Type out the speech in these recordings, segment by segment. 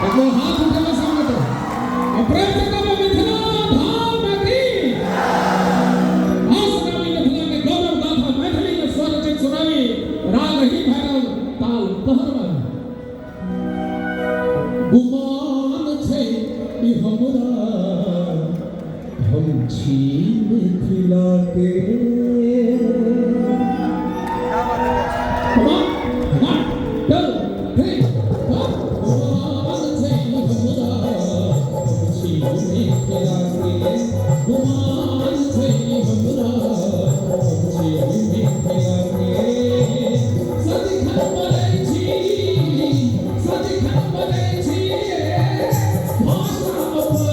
एक बेर हाथ उठेबै सब गोटे आ प्रेम से कहबै मिथिला धाम की। हाँ, सुनाबी मिथिला के गौरव गाथा मैथिली में स्वरचित सुनाबी। राग ही भैरव, ताल कहरवा। गुमान छै ई हमरा, हम छी मिथिला के। Come on. One, two, three, four. गुमान छै ई हमरा, हम छी मिथिला के। गुमान छै ई हमरा, हम छी मिथिला के। सदिखन बजै छी, सदिखन बजै छी भाषा अपन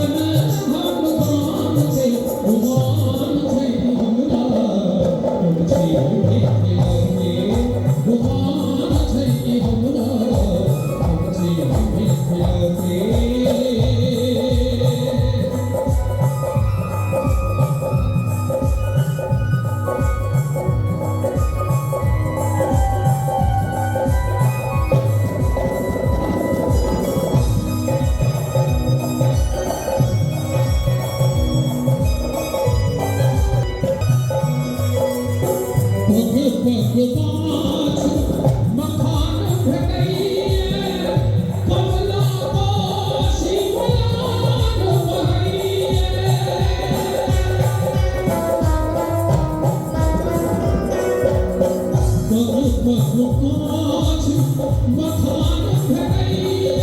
हम गान छै। गुमान छै ई हमरा, हम छी मिथिला के। गुमान छै ई हमरा, हम छी मिथिला के। पग पग माछ मखान भेटैये, कमला कोशी बलान बहैये। पग पग माछ मखान भेटैये,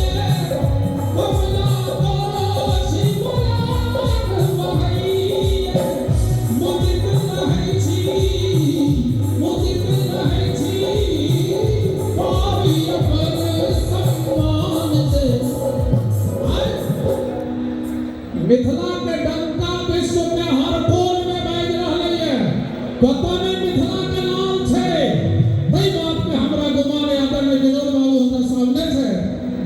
कमला कोशी बलान बहैये। मुदित रहै छी, मुदित रहै छी पाबि अपन सम्मान से। आय, मिथिला के डंका विश्व के हर कोन में बाजि रहलै ये। कतऽ नहि मिथिला के लाल छै। ताहि बात पे हमरा गुमान आदरणीय विनोद बाबू हमरा सामने छै,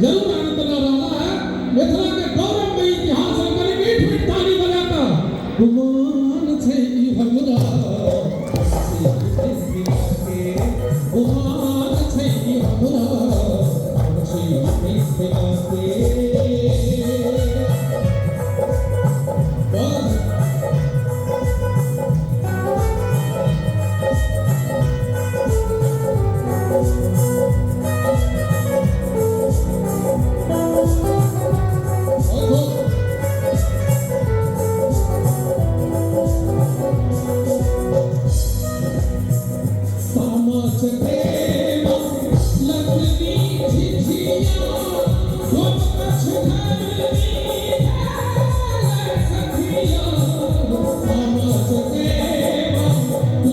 जरूर आनंद लऽ रहला है। मिथिला के गौरवमयी इतिहास है। कनि मीठ मीठ ताली बजा कऽ। गुमान छै ई हमरा, मिथिला के। गुमान छै ई हमरा, हम छी मिथिला के। बस। बहुत बहुत। सामा चकेवा लगनी झिझिया, डोमकछ घरनी खेलै सखिया। सामा चकेवा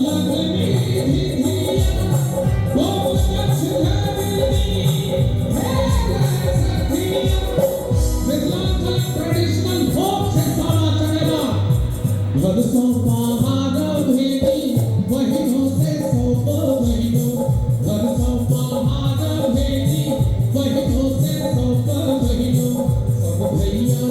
लगनी झिझिया, डोमकछ घरनी खेलै सखिया। मिथिलांचल ट्रेडिशनल फोक छै सामा चकेवा। घर सौंपा हार भेटी बहिनों से सौंप बहिनों, घर सौंपा हार भेटी बहिनों से सौंप बहिनों, सब भैया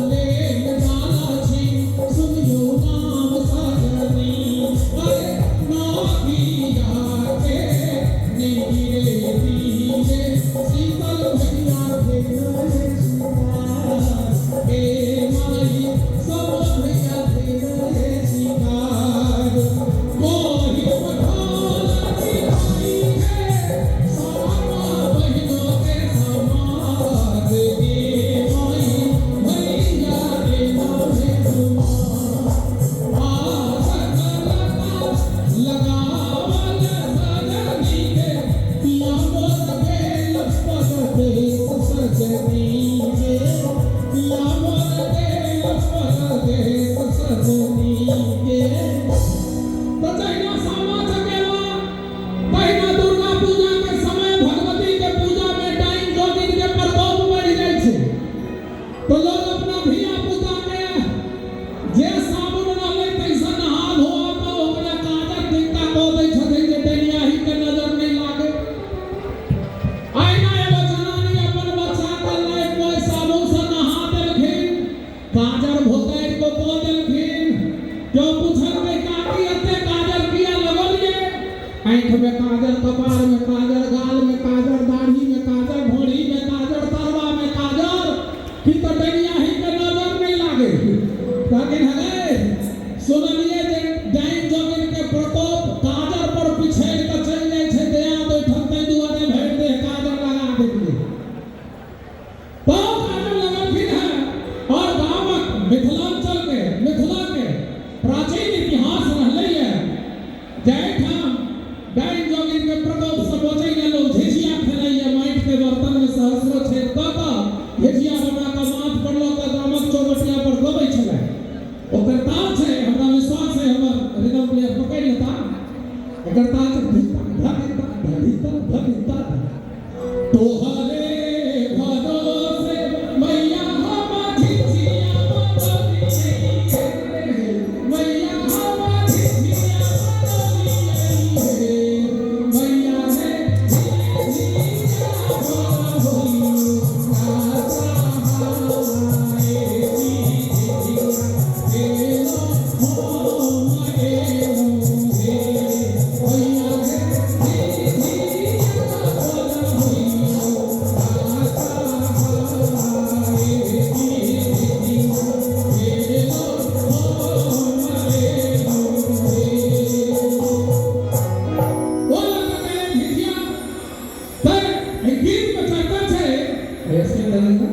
लगेगा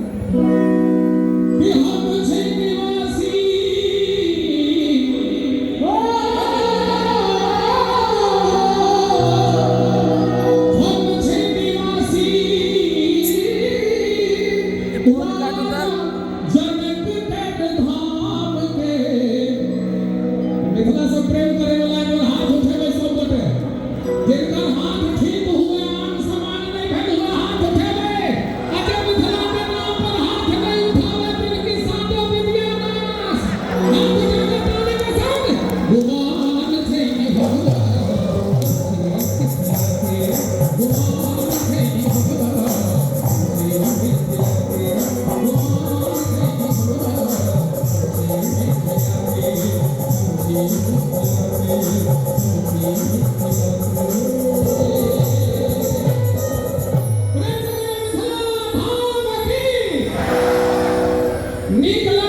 कि हम छी निवासी ओ, हम छी निवासी जनक के धाम के। मिथिला से प्रेम करे वाला एक बार हाथ उठेबै सब गोटे। जिनकर हाथ ठीक हुए, आन समान नहीं भेल हुए, हाथ उठेबै। आ जे मिथिला के नाम पर हाथ नहीं उठावे, तिनकी सातो विद्या नाश। हाथ उठा के ताली के संग गुमान छै कि हमरा, गुमान छै कि हमरा, गुमान छै कि हमरा। नीक।